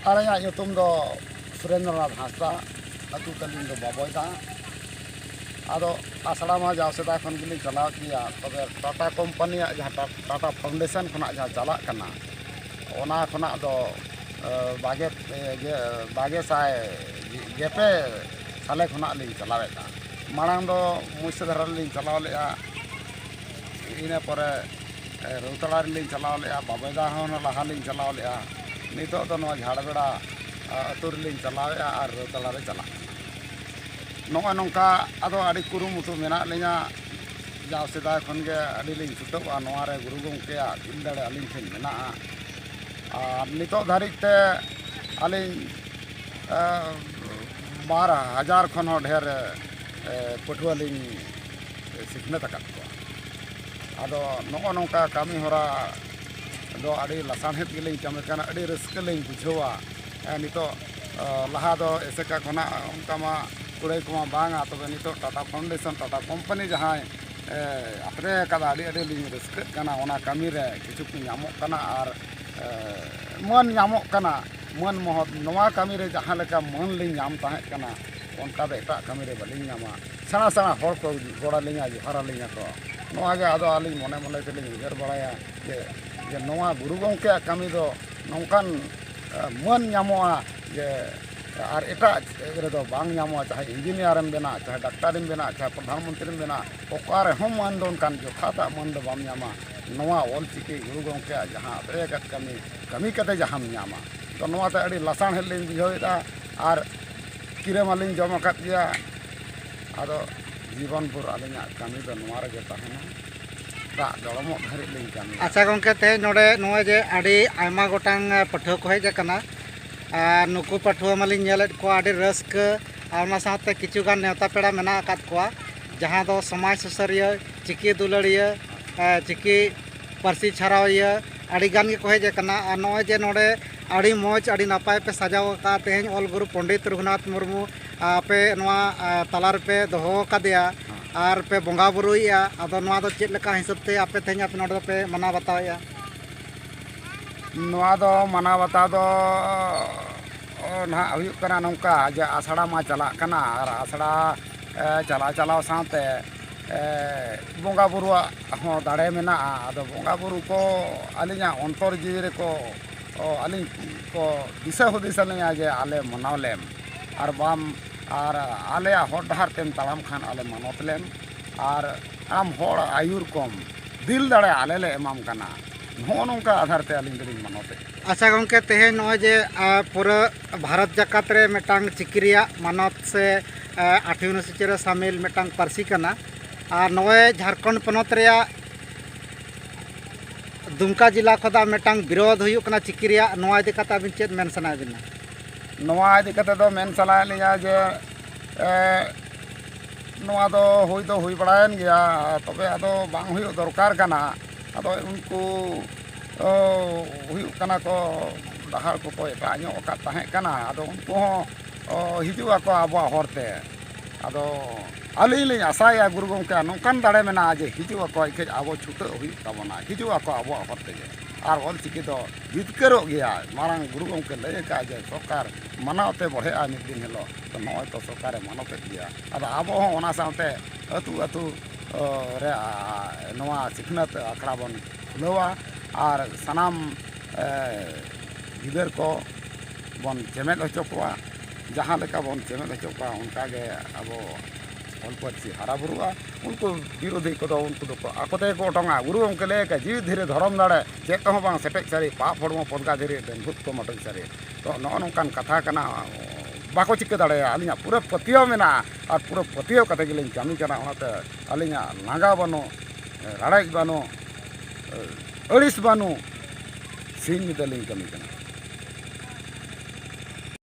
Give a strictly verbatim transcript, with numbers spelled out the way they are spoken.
ᱟᱹᱞᱤᱧᱟᱜ ᱧᱩᱛᱩᱢ ᱫᱚ ᱥᱩᱨᱮᱱᱫᱨᱚᱱᱟᱛᱷ ᱦᱟᱸᱥᱫᱟ, ᱟᱹᱛᱩ ᱛᱟᱹᱞᱤᱧ ᱫᱚ ᱵᱟᱵᱚᱭᱫᱟ᱾ ᱟᱫᱚ ᱟᱥᱲᱟ ᱢᱟ ᱡᱟᱣ ᱥᱮᱫᱟᱭ ᱠᱷᱚᱱ ᱜᱮᱞᱤᱧ ᱪᱟᱞᱟᱣᱮᱫ ᱜᱮᱭᱟ, ᱛᱚᱵᱮ ᱴᱟᱴᱟ ᱠᱳᱢᱯᱟᱱᱤᱭᱟᱜ ᱡᱟᱦᱟᱸ ᱴᱟ-, ᱴᱟᱴᱟ ᱯᱷᱟᱣᱩᱱᱰᱮᱥᱚᱱ ᱠᱷᱚᱱᱟᱜ ᱡᱟᱦᱟᱸ ᱪᱟᱞᱟᱜ ᱠᱟᱱᱟ, ᱚᱱᱟ ᱠᱷᱚᱱᱟᱜ ᱫᱚ, ᱮ, ᱵᱟᱜᱮ, ᱮ, ᱜᱮ, ᱵᱟᱜᱮ ᱥᱟᱭ ᱜᱮᱯᱮ ᱥᱟᱞᱮ ᱠᱷᱚᱱᱟᱜ ᱞᱤᱧ ᱪᱟᱞᱟᱣᱮᱫᱼᱟ᱾ ᱢᱟᱲᱟᱝ ᱫᱚ ᱢᱩᱪᱟᱹᱫ ᱫᱷᱟᱨᱟ ᱨᱮᱞᱤᱧ ᱪᱟᱞᱟᱣ ᱞᱮᱫᱼᱟ, ᱤᱱᱟᱹ ᱯᱚᱨᱮ, ᱮ, ᱨᱟᱹᱣᱛᱟᱲᱟ ᱨᱮᱞᱤᱧ ᱪᱟᱞᱟᱣ ᱞᱮᱫᱼᱟ, ᱵᱟᱵᱚᱭᱫᱟ ᱦᱚᱸ ᱞᱟᱦᱟ ᱞᱤᱧ ᱪᱟᱞᱟᱣ ᱞᱮᱫᱼᱟ᱾ ᱱᱤᱛᱚᱜ ᱫᱚ ᱱᱚᱣᱟ ᱡᱷᱟᱲᱵᱮᱲᱟ, ᱟ, ᱟᱹᱛᱩ ᱨᱮᱞᱤᱧ ᱪᱟᱞᱟᱣᱮᱫᱼᱟ ᱟᱨ ᱨᱟᱹᱣᱛᱟᱲᱟ ᱨᱮ ᱪᱟᱞᱟᱜ ᱠᱟᱱᱟ᱾ ᱱᱚᱜᱼᱚᱭ ᱱᱚᱝᱠᱟ ᱟᱫᱚ ᱟᱹᱰᱤ ᱠᱩᱨᱩᱢᱩᱴᱩ ᱢᱮᱱᱟᱜ ᱞᱤᱧᱟ᱾ ᱡᱟᱣ ᱥᱮᱫᱟᱭ ᱠᱷᱚᱱ ᱜᱮ ᱟᱹᱰᱤ ᱞᱤᱧ ᱪᱷᱩᱴᱟᱹᱣᱼᱟ ᱱᱚᱣᱟ ᱨᱮ, ᱜᱩᱨᱩ ᱜᱚᱢᱠᱮᱭᱟᱜ ᱫᱤᱞ ᱫᱟᱲᱮ ᱟᱹᱞᱤᱧ ᱴᱷᱮᱱ ᱢᱮᱱᱟᱜᱼᱟ᱾ ᱟᱨ ᱱᱤᱛᱚᱜ ᱫᱷᱟᱹᱨᱤᱡ ᱛᱮ ᱟᱹᱞᱤᱧ, ᱮ, ᱵᱟᱨ ᱦᱟᱡᱟᱨ ᱠᱷᱚᱱ ᱦᱚᱸ ᱰᱷᱮᱨ, ᱮ, ᱯᱟᱹᱴᱷᱩᱣᱟᱹ ᱞᱤᱧ ᱥᱤᱠᱷᱱᱟᱹᱛ ᱟᱠᱟᱫ ᱠᱚᱣᱟ᱾ ᱟᱫᱚ ᱱᱚᱜᱼᱚ ᱱᱚᱝᱠᱟ ᱠᱟᱹᱢᱤ ᱦᱚᱨᱟ ᱫᱚ ᱟᱹᱰᱤ ᱞᱟᱥᱟᱲᱦᱮᱫ ᱜᱮᱞᱤᱧ ᱠᱟᱹᱢᱤ ᱠᱟᱱᱟ, ᱟᱹᱰᱤ ᱨᱟᱹᱥᱠᱟᱹ ᱞᱤᱧ ᱵᱩᱡᱷᱟᱹᱣᱟ᱾ ᱮ, ᱱᱤᱛᱚᱜ, ᱮ, ᱞᱟᱦᱟ ᱫᱚ ᱮᱥᱮᱠᱟ ᱠᱷᱚᱱᱟᱜ ᱚᱱᱠᱟ ᱢᱟ ᱠᱩᱲᱟᱹᱭ ᱠᱚᱢᱟ ᱵᱟᱝᱟ, ᱛᱚᱵᱮ ᱱᱤᱛᱚᱜ ᱴᱟᱴᱟ ᱯᱷᱟᱣᱩᱱᱰᱮᱥᱚᱱ, ᱴᱟᱴᱟ ᱠᱳᱢᱯᱟᱱᱤ ᱡᱟᱦᱟᱸᱭ, ᱮ, ᱟᱛᱨᱮ ᱟᱠᱟᱫᱟ, ᱟᱹᱰᱤ, ᱟᱹᱰᱤ ᱞᱤᱧ ᱨᱟᱹᱥᱠᱟᱹᱜ ᱠᱟᱱᱟ᱾ ᱚᱱᱟ ᱠᱟᱹᱢᱤ ᱨᱮ ᱠᱤᱪᱷᱩ ᱠᱚ ᱧᱟᱢᱚᱜ ᱠᱟᱱᱟ ᱟᱨ, ᱮ, ᱢᱟᱹᱱ ᱧᱟᱢᱚᱜ ᱠᱟᱱᱟ, ᱢᱟᱹᱱ ᱢᱚᱦᱚᱛ᱾ ᱱᱚᱣᱟ ᱠᱟᱹᱢᱤ ᱨᱮ ᱡᱟᱦᱟᱸ ᱞᱮᱠᱟ ᱢᱟᱹᱱ ᱞᱤᱧ ᱧᱟᱢ ᱛᱟᱦᱮᱸᱫ ᱠᱟᱱᱟ, ᱚᱱᱠᱟ ᱫᱚ ᱮᱴᱟᱜ ᱠᱟᱹᱢᱤ ᱨᱮ ᱵᱟᱹᱞᱤᱧ ᱧᱟᱢᱟ᱾ ᱥᱮᱬᱟ ᱥᱮᱬᱟ ᱦᱚᱲ ᱠᱚ ᱜᱚᱲ ᱟᱹᱞᱤᱧᱟ, ᱡᱚᱦᱟᱨ ᱟᱹᱞᱤᱧᱟ ᱠᱚ᱾ ᱱᱚᱣᱟ ᱜᱮ ᱟᱫᱚ ᱟᱹᱞᱤᱧ ᱢᱚᱱᱮ ᱢᱚᱱᱮ ᱛᱮᱞᱤᱧ ᱩᱭᱦᱟᱹᱨ ᱵᱟᱲᱟᱭᱟ ᱡᱮ, ᱡᱮ ᱱᱚᱣᱟ ᱜᱩᱨᱩ ᱜᱚᱢᱠᱮᱭᱟᱜ ᱠᱟᱹᱢᱤ ᱫᱚ ᱱᱚᱝᱠᱟᱱ, ᱮ, ᱢᱟᱹᱱ ᱧᱟᱢᱚᱜᱼᱟ ᱡᱮ ᱟᱨ ᱮᱴᱟᱜ ᱨᱮᱫᱚ ᱵᱟᱝ ᱧᱟᱢᱚᱜᱼᱟ᱾ ᱪᱟᱦᱮ ᱤᱧᱡᱤᱱᱤᱭᱟᱨᱮᱢ ᱵᱮᱱᱟᱜ, ᱪᱟᱦᱮ ᱰᱟᱠᱛᱟᱨᱮᱢ ᱵᱮᱱᱟᱜ, ᱪᱟᱦᱮ ᱯᱨᱚᱫᱷᱟᱱ ᱢᱚᱱᱛᱨᱤᱢ ᱵᱮᱱᱟᱜ, ᱚᱠᱟ ᱨᱮᱦᱚᱸ ᱢᱟᱹᱱ ᱫᱚ ᱚᱱᱠᱟᱱ ᱡᱚᱛᱷᱟᱛᱟᱜ ᱢᱟᱹᱱ ᱫᱚ ᱵᱟᱢ ᱧᱟᱢᱟ᱾ ᱱᱚᱣᱟ ᱚᱞ ᱪᱤᱠᱤ ᱜᱩᱨᱩ ᱜᱚᱢᱠᱮᱭᱟᱜ ᱡᱟᱦᱟᱸ ᱟᱛᱨᱮ ᱟᱠᱟᱫ ᱠᱟᱹᱢᱤ, ᱠᱟᱹᱢᱤ ᱠᱟᱛᱮ ᱡᱟᱦᱟᱸᱢ ᱧᱟᱢᱟ᱾ ᱛᱚ ᱱᱚᱣᱟᱛᱮ ᱟᱹᱰᱤ ᱞᱟᱥᱟᱲᱦᱮᱫ ᱞᱤᱧ ᱵᱩᱡᱷᱟᱹᱣᱮᱫᱼᱟ ᱟᱨ ᱠᱤᱨᱟᱹ ᱢᱟᱞᱤᱧ ᱡᱚᱢ ᱟᱠᱟᱫ ᱜᱮᱭᱟ᱾ ᱟᱫᱚ ᱡᱤᱵᱚᱱ ᱵᱷᱳᱨ ᱟᱹᱞᱤᱧᱟᱜ ᱠᱟᱹᱢᱤ ᱫᱚ ᱱᱚᱣᱟ ᱨᱮᱜᱮ ᱛᱟᱦᱮᱱᱟ, ᱫᱟᱜ ᱫᱚᱲᱚᱢᱚᱜ ᱫᱷᱟᱹᱨᱤᱡ ᱞᱤᱧ ᱠᱟᱹᱢᱤᱭᱟ᱾ ᱟᱪᱪᱷᱟ ᱜᱚᱢᱠᱮ, ᱛᱮᱦᱮᱧ ᱱᱚᱰᱮ ᱱᱚᱜᱼᱚᱭ ᱡᱮ ᱟᱹᱰᱤ ᱟᱭᱢᱟ ᱜᱚᱴᱟᱝ, ᱮ, ᱯᱟᱹᱴᱷᱩᱣᱟᱹ ᱠᱚ ᱦᱮᱡ ᱟᱠᱟᱱᱟ, ᱟᱨ ᱱᱩᱠᱩ ᱯᱟᱹᱴᱷᱩᱣᱟᱹ ᱢᱟᱞᱤᱧ ᱧᱮᱞᱮᱫ ᱠᱚᱣᱟ ᱟᱹᱰᱤ ᱨᱟᱹᱥᱠᱟᱹ, ᱟᱨ ᱚᱱᱟ ᱥᱟᱶᱛᱮ ᱠᱤᱪᱷᱩ ᱜᱟᱱ ᱱᱮᱣᱛᱟ ᱯᱮᱲᱟ ᱢᱮᱱᱟᱜ ᱟᱠᱟᱫ ᱠᱚᱣᱟ, ᱡᱟᱦᱟᱸ ᱫᱚ ᱥᱚᱢᱟᱡᱽ ᱥᱩᱥᱟᱹᱨᱤᱭᱟᱹ, ᱪᱤᱠᱤ ᱫᱩᱞᱟᱹᱲᱤᱭᱟᱹ, ᱮ, ᱪᱤᱠᱤ ᱯᱟᱹᱨᱥᱤ ᱪᱷᱟᱨᱟᱣᱤᱭᱟᱹ ᱟᱹᱰᱤ ᱜᱟᱱ ᱜᱮᱠᱚ ᱦᱮᱡ ᱟᱠᱟᱱᱟ᱾ ᱟᱨ ᱱᱚᱜᱼᱚᱭ ᱡᱮ ᱱᱚᱰᱮ ᱟᱹᱰᱤ ᱢᱚᱡᱽ, ᱟᱹᱰᱤ ᱱᱟᱯᱟᱭ ᱯᱮ ᱥᱟᱡᱟᱣ ᱟᱠᱟᱫᱼᱟ ᱛᱮᱦᱮᱧ ᱚᱞ ᱜᱩᱨᱩ ᱯᱚᱱᱰᱤᱛ ᱨᱚᱜᱷᱩᱱᱟᱛᱷ ᱢᱩᱨᱢᱩ ᱟᱯᱮ ᱱᱚᱣᱟ, ᱟ, ᱛᱟᱞᱟ ᱨᱮᱯᱮ ᱫᱚᱦᱚ ᱟᱠᱟᱫᱮᱭᱟ ᱟᱨ ᱯᱮ ᱵᱚᱸᱜᱟ ᱵᱩᱨᱩᱭᱮᱫᱼᱟ, ᱟᱫᱚ ᱱᱚᱣᱟ ᱫᱚ ᱪᱮᱫ ᱞᱮᱠᱟ ᱦᱤᱥᱟᱹᱵ ᱛᱮ ᱟᱯᱮ ᱛᱮᱦᱮᱧ ᱟᱯᱮ ᱱᱚᱰᱮ ᱫᱚᱯᱮ ᱢᱟᱱᱟᱣ ᱵᱟᱛᱟᱣᱮᱫᱼᱟ? ᱱᱚᱣᱟ ᱫᱚ ᱢᱟᱱᱟᱣ ᱵᱟᱛᱟᱣ ᱫᱚ ᱱᱟᱦᱟᱜ ᱦᱩᱭᱩᱜ ᱠᱟᱱᱟ ᱱᱚᱝᱠᱟ ᱡᱮ ᱟᱥᱲᱟ ᱢᱟ ᱪᱟᱞᱟᱜ ᱠᱟᱱᱟ, ᱟᱨ ᱟᱥᱲᱟ, ᱮ, ᱪᱟᱞᱟᱣ ᱪᱟᱞᱟᱣ ᱥᱟᱶᱛᱮ, ᱮ, ᱵᱚᱸᱜᱟ ᱵᱩᱨᱩᱣᱟᱜ ᱦᱚᱸ ᱫᱟᱲᱮ ᱢᱮᱱᱟᱜᱼᱟ᱾ ᱟᱫᱚ ᱵᱚᱸᱜᱟ ᱵᱩᱨᱩ ᱠᱚ ᱟᱹᱞᱤᱧᱟᱜ ᱚᱱᱛᱚᱨ ᱡᱤᱣᱤ ᱨᱮᱠᱚ, ᱚ, ᱟᱹᱞᱤᱧ ᱠᱚ ᱫᱤᱥᱟᱹ ᱦᱩᱫᱤᱥ ᱟᱹᱞᱤᱧᱟ ᱡᱮ ᱟᱞᱮ ᱢᱟᱱᱟᱣ ᱞᱮᱢ, ᱟᱨ ᱵᱟᱢ, ᱟᱨ ᱟᱞᱮᱭᱟᱜ ᱦᱚᱨ ᱰᱟᱦᱟᱨ ᱛᱮᱢ ᱛᱟᱲᱟᱢ ᱠᱷᱟᱱ ᱟᱞᱮ ᱢᱟᱱᱚᱛ ᱞᱮᱢ, ᱟᱨ ᱟᱢ ᱦᱚᱲ ᱟᱹᱭᱩᱨ ᱠᱚᱢ, ᱫᱤᱞ ᱫᱟᱲᱮ ᱟᱞᱮ ᱞᱮ ᱮᱢᱟᱢ ᱠᱟᱱᱟ᱾ ᱱᱚᱜᱼᱚ ᱱᱚᱝᱠᱟ ᱟᱫᱷᱟᱨ ᱛᱮ ᱟᱹᱞᱤᱧ ᱫᱚᱞᱤᱧ ᱢᱟᱱᱚᱛᱮᱫ ᱠᱚᱣᱟ᱾ ᱟᱪᱪᱷᱟ ᱜᱚᱢᱠᱮ, ᱛᱮᱦᱮᱧ ᱱᱚᱜᱼᱚᱭ ᱡᱮ, ᱟ, ᱯᱩᱨᱟᱹ ᱵᱷᱟᱨᱚᱛ ᱡᱟᱠᱟᱛ ᱨᱮ ᱢᱤᱫᱴᱟᱝ ᱪᱤᱠᱤ ᱨᱮᱭᱟᱜ ᱢᱟᱱᱚᱛ ᱥᱮ, ᱟ, ᱟᱴᱷᱣᱤ ᱚᱱᱩᱥᱩᱪᱤ ᱨᱮ ᱥᱟᱢᱤᱞ ᱢᱤᱫᱴᱟᱝ ᱯᱟᱹᱨᱥᱤ ᱠᱟᱱᱟ, ᱟᱨ ᱱᱚᱜᱼᱚᱭ ᱡᱷᱟᱲᱠᱷᱚᱸᱰ ᱯᱚᱱᱚᱛ ᱨᱮᱭᱟᱜ ᱫᱩᱢᱠᱟ ᱡᱮᱞᱟ ᱠᱷᱚᱱᱟᱜ ᱢᱤᱫᱴᱟᱝ ᱵᱤᱨᱳᱫᱷ ᱦᱩᱭᱩᱜ ᱠᱟᱱᱟ ᱪᱤᱠᱤ ᱨᱮᱭᱟᱜ, ᱱᱚᱣᱟ ᱤᱫᱤ ᱠᱟᱛᱮ ᱟᱹᱵᱤᱱ ᱪᱮᱫ ᱢᱮᱱ ᱥᱟᱱᱟᱭᱮᱫ ᱵᱤᱱᱟ? ᱱᱚᱣᱟ ᱤᱫᱤ ᱠᱟᱛᱮ ᱫᱚ ᱢᱮᱱ ᱥᱟᱱᱟᱭᱮᱫ ᱞᱤᱧᱟ ᱡᱮ, ᱮ, ᱱᱚᱣᱟ ᱫᱚ ᱦᱩᱭ ᱫᱚ ᱦᱩᱭ ᱵᱟᱲᱟᱭᱮᱱ ᱜᱮᱭᱟ, ᱛᱚᱵᱮ ᱟᱫᱚ ᱵᱟᱝ ᱦᱩᱭᱩᱜ ᱫᱚᱨᱠᱟᱨ ᱠᱟᱱᱟ᱾ ᱟᱫᱚ ᱩᱱᱠᱩ, ᱚ, ᱦᱩᱭᱩᱜ ᱠᱟᱱᱟ ᱠᱚ, ᱰᱟᱦᱟᱨ ᱠᱚᱠᱚ ᱮᱴᱟᱜ ᱧᱚᱜ ᱟᱠᱟᱫ ᱛᱟᱦᱮᱸ ᱠᱟᱱᱟ᱾ ᱟᱫᱚ ᱩᱱᱠᱩ ᱦᱚᱸ, ᱚ, ᱦᱤᱡᱩᱜ ᱟᱠᱚ ᱟᱵᱚᱣᱟᱜ ᱦᱚᱨᱛᱮ᱾ ᱟᱫᱚ ᱟᱹᱞᱤᱧ ᱞᱤᱧ ᱟᱥᱟᱭᱮᱫᱼᱟ ᱜᱩᱨᱩ ᱜᱚᱢᱠᱮ ᱱᱚᱝᱠᱟᱱ ᱫᱟᱲᱮ ᱢᱮᱱᱟᱜᱼᱟ ᱡᱮ ᱦᱤᱡᱩᱜ ᱟᱠᱚ, ᱮᱱᱠᱷᱟᱡ ᱟᱵᱚ ᱪᱷᱩᱴᱟᱹᱜ ᱦᱩᱭᱩᱜ ᱛᱟᱵᱚᱱᱟ, ᱦᱤᱡᱩᱜ ᱟᱠᱚ ᱟᱵᱚᱣᱟᱜ ᱦᱚᱨ ᱛᱮᱜᱮ᱾ ᱟᱨ ᱚᱞ ᱪᱤᱠᱤ ᱫᱚ ᱡᱤᱛᱠᱟᱹᱨᱚᱜ ᱜᱮᱭᱟ᱾ ᱢᱟᱨᱟᱝ ᱜᱩᱨᱩ ᱜᱚᱢᱠᱮ ᱞᱟᱹᱭ ᱟᱠᱟᱫᱼᱟ ᱡᱮ ᱥᱚᱨᱠᱟᱨ ᱢᱟᱱᱟᱣ ᱛᱮ ᱵᱚᱲᱦᱮᱜᱼᱟ ᱢᱤᱫ ᱫᱤᱱ ᱦᱤᱞᱳᱜ᱾ ᱛᱚ ᱱᱚᱜᱼᱚᱭ ᱛᱚ ᱥᱚᱨᱠᱟᱨᱮ ᱢᱟᱱᱚᱛᱮᱫ ᱜᱮᱭᱟ᱾ ᱟᱫᱚ ᱟᱵᱚ ᱦᱚᱸ ᱚᱱᱟ ᱥᱟᱶᱛᱮ ᱟᱹᱛᱩ ᱟᱹᱛᱩ, ᱚ, ᱨᱮ, ᱟ, ᱱᱚᱣᱟ ᱥᱤᱠᱷᱱᱟᱹᱛ ᱟᱠᱷᱲᱟ ᱵᱚᱱ ᱠᱷᱩᱞᱟᱹᱣᱟ ᱟᱨ ᱥᱟᱱᱟᱢ, ᱮ, ᱜᱤᱫᱟᱹᱨ ᱠᱚ ᱵᱚᱱ ᱪᱮᱢᱮᱫ ᱦᱚᱪᱚ ᱠᱚᱣᱟ᱾ ᱡᱟᱦᱟᱸ ᱞᱮᱠᱟ ᱵᱚᱱ ᱪᱮᱢᱮᱫ ᱦᱚᱪᱚ ᱠᱚᱣᱟ, ᱚᱱᱠᱟ ᱜᱮ ᱟᱵᱚ ᱚᱞ ᱯᱟᱹᱨᱥᱤ ᱦᱟᱨᱟ ᱵᱩᱨᱩᱜᱼᱟ᱾ ᱩᱱᱠᱩ ᱵᱤᱨᱳᱫᱷᱤ ᱠᱚᱫᱚ, ᱩᱱᱠᱩ ᱫᱚᱠᱚ ᱟᱠᱚ ᱛᱮᱜᱮ ᱠᱚ ᱚᱴᱚᱝᱟ᱾ ᱜᱩᱨᱩ ᱜᱚᱢᱠᱮ ᱞᱟᱹᱭ ᱟᱠᱟᱫ, "ᱡᱤᱣᱤ ᱫᱷᱤᱨᱤ ᱫᱷᱚᱨᱚᱢ ᱫᱟᱲᱮ, ᱪᱮᱫ ᱛᱮᱦᱚᱸ ᱵᱟᱝ ᱥᱮᱴᱮᱡ ᱥᱟᱹᱨᱤ, ᱯᱟᱯ ᱦᱚᱲᱢᱚ ᱯᱚᱫᱽᱜᱟ ᱫᱷᱤᱨᱤ, ᱰᱟᱹᱱᱵᱷᱩᱛ ᱠᱚ ᱢᱟᱹᱴᱟᱹᱝ ᱥᱟᱹᱨᱤ᱾" ᱛᱚ ᱱᱚᱜᱼᱚ ᱱᱚᱝᱠᱟᱱ ᱠᱟᱛᱷᱟ ᱠᱟᱱᱟ, ᱵᱟᱠᱚ ᱪᱤᱠᱟᱹ ᱫᱟᱲᱮᱭᱟᱜᱼᱟ᱾ ᱟᱹᱞᱤᱧᱟᱜ ᱯᱩᱨᱟᱹ ᱯᱟᱹᱛᱭᱟᱹᱣ ᱢᱮᱱᱟᱜᱼᱟ ᱟᱨ ᱯᱩᱨᱟᱹ ᱯᱟᱹᱛᱭᱟᱹᱣ ᱠᱟᱛᱮ ᱜᱮᱞᱤᱧ ᱠᱟᱹᱢᱤ ᱠᱟᱱᱟ᱾ ᱚᱱᱟᱛᱮ ᱟᱹᱞᱤᱧᱟᱜ ᱞᱟᱸᱜᱟ ᱵᱟᱹᱱᱩᱜ, ᱨᱟᱲᱮᱡ ᱵᱟᱹᱱᱩᱜ, ᱟᱹᱲᱤᱥ ᱵᱟᱹᱱᱩᱜ, ᱥᱤᱧ ᱧᱤᱫᱟᱹ ᱞᱤᱧ ᱠᱟᱹᱢᱤ ᱠᱟᱱᱟ᱾